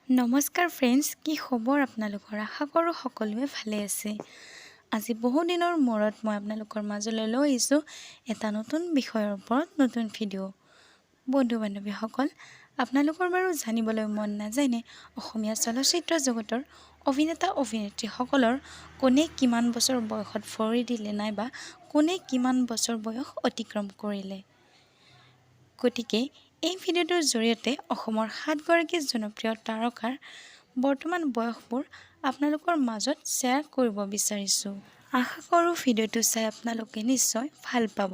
নমস্কাৰ ফ্ৰেণ্ডছ, কি খবৰ আপোনালোকৰ? আশা কৰোঁ সকলোৱে ভালে আছে। আজি বহুদিনৰ মূৰত মই আপোনালোকৰ মাজলৈ লৈ আহিছোঁ এটা নতুন বিষয়ৰ ওপৰত নতুন ভিডিঅ'। বন্ধু বান্ধৱীসকল, আপোনালোকৰ বাৰু জানিবলৈ মন নাযায়নে অসমীয়া চলচ্চিত্ৰ জগতৰ অভিনেতা অভিনেত্ৰীসকলৰ কোনে কিমান বছৰ বয়সত ভৰি দিলে নাইবা কোনে কিমান বছৰ বয়স অতিক্ৰম কৰিলে? গতিকে এই ভিডিঅ'টোৰ জৰিয়তে অসমৰ সাতগৰাকী জনপ্ৰিয় তাৰকাৰ বৰ্তমান বয়সবোৰ আপোনালোকৰ মাজত শ্বেয়াৰ কৰিব বিচাৰিছোঁ। আশা কৰোঁ ভিডিঅ'টো চাই আপোনালোকে নিশ্চয় ভাল পাব।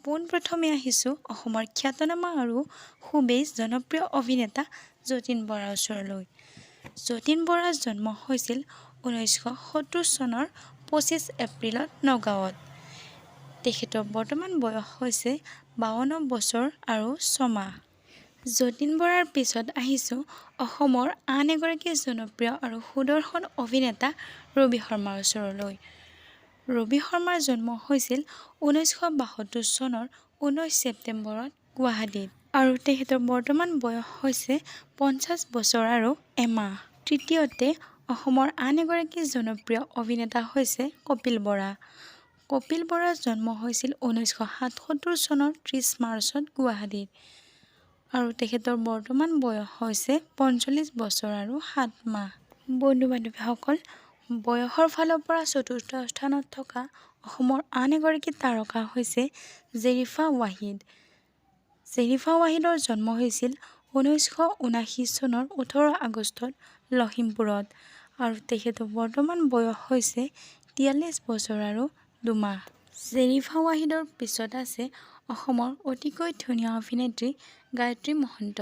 পোনপ্ৰথমে আহিছোঁ অসমৰ খ্যাতনামা আৰু খুবেই জনপ্ৰিয় অভিনেতা যতীন বৰাৰ ওচৰলৈ। যতীন বৰাৰ জন্ম হৈছিল 1970 চনৰ 25 এপ্ৰিলত নগাঁৱত। তেখেতৰ বৰ্তমান বয়স হৈছে 52 বছৰ আৰু ছমাহ। যতীন বৰাৰ পিছত আহিছোঁ অসমৰ আন এগৰাকী জনপ্ৰিয় আৰু সুদৰ্শন অভিনেতা ৰবি শৰ্মাৰ ওচৰলৈ। ৰবি শৰ্মাৰ জন্ম হৈছিল 1972 চনৰ 19 ছেপ্টেম্বৰত গুৱাহাটীত আৰু তেখেতৰ বৰ্তমান বয়স হৈছে 50 বছৰ আৰু এমাহ। তৃতীয়তে অসমৰ আন এগৰাকী জনপ্ৰিয় অভিনেতা হৈছে কপিল বৰা। কপিল বৰাৰ জন্ম হৈছিল 1977 চনৰ 30 মাৰ্চত গুৱাহাটীত আৰু তেখেতৰ বৰ্তমান বয়স হৈছে 45 বছৰ আৰু 7 মাহ। বন্ধু বান্ধৱীসকল, বয়সৰ ফালৰ পৰা চতুৰ্থ স্থানত থকা অসমৰ আন এগৰাকী তাৰকা হৈছে জেৰিফা ৱাহিদ। জেৰিফা ৱাহিদৰ জন্ম হৈছিল 1979 চনৰ 18 আগষ্টত লখিমপুৰত আৰু তেখেতৰ বৰ্তমান বয়স হৈছে 43 বছৰ আৰু দুমাহ। জেৰিফা ৱাহিদৰ পিছত আছে অসমৰ অতিকৈ ধুনীয়া অভিনেত্ৰী গায়ত্ৰী মহন্ত।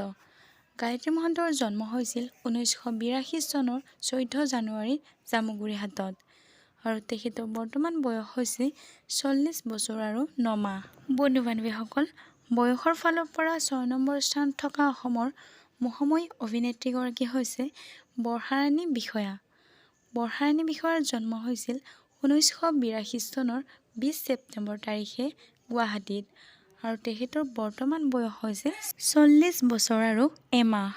গায়ত্ৰী মহন্তৰ জন্ম হৈছিল 1982 চনৰ 14 জানুৱাৰীত জামুগুৰিহাটত আৰু তেখেতৰ বৰ্তমান বয়স হৈছে 40 বছৰ আৰু ন মাহ। বন্ধু বান্ধৱীসকল, বয়সৰ ফালৰ পৰা 6 নম্বৰ স্থানত থকা অসমৰ মোহময়ী অভিনেত্ৰীগৰাকী হৈছে বৰ্ষাৰাণী বিষয়া। বৰ্ষাৰাণী বিষয়াৰ জন্ম হৈছিল 1982 চনৰ 20 ছেপ্টেম্বৰ তাৰিখে গুৱাহাটীত আৰু তেখেতৰ বৰ্তমান বয়স হৈছে 40 বছৰ আৰু এমাহ।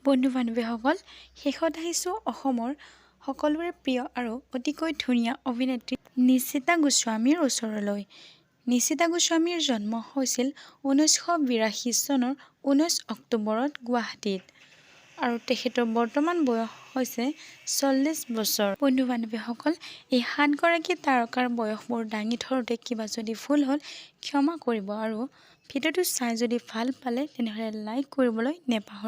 বন্ধু বান্ধৱীসকল, শেষত আহিছোঁ অসমৰ সকলোৰে প্ৰিয় আৰু অতিকৈ ধুনীয়া অভিনেত্ৰী নিশিতা গোস্বামীৰ ওচৰলৈ। নিশিতা গোস্বামীৰ জন্ম হৈছিল 1982 চনৰ 19 অক্টোবৰত গুৱাহাটীত আৰু তেখেতৰ বৰ্তমান বয়স হৈছে 40 বছৰ। বন্ধু বান্ধৱীসকল, এই সাতগৰাকী তাৰকাৰ বয়সবোৰ দাঙি ধৰোঁতে কিবা যদি ভুল হ'ল ক্ষমা কৰিব আৰু ভিডিঅ'টো চাই যদি ভাল পালে তেনেহ'লে লাইক কৰিবলৈ নেপাহৰিব।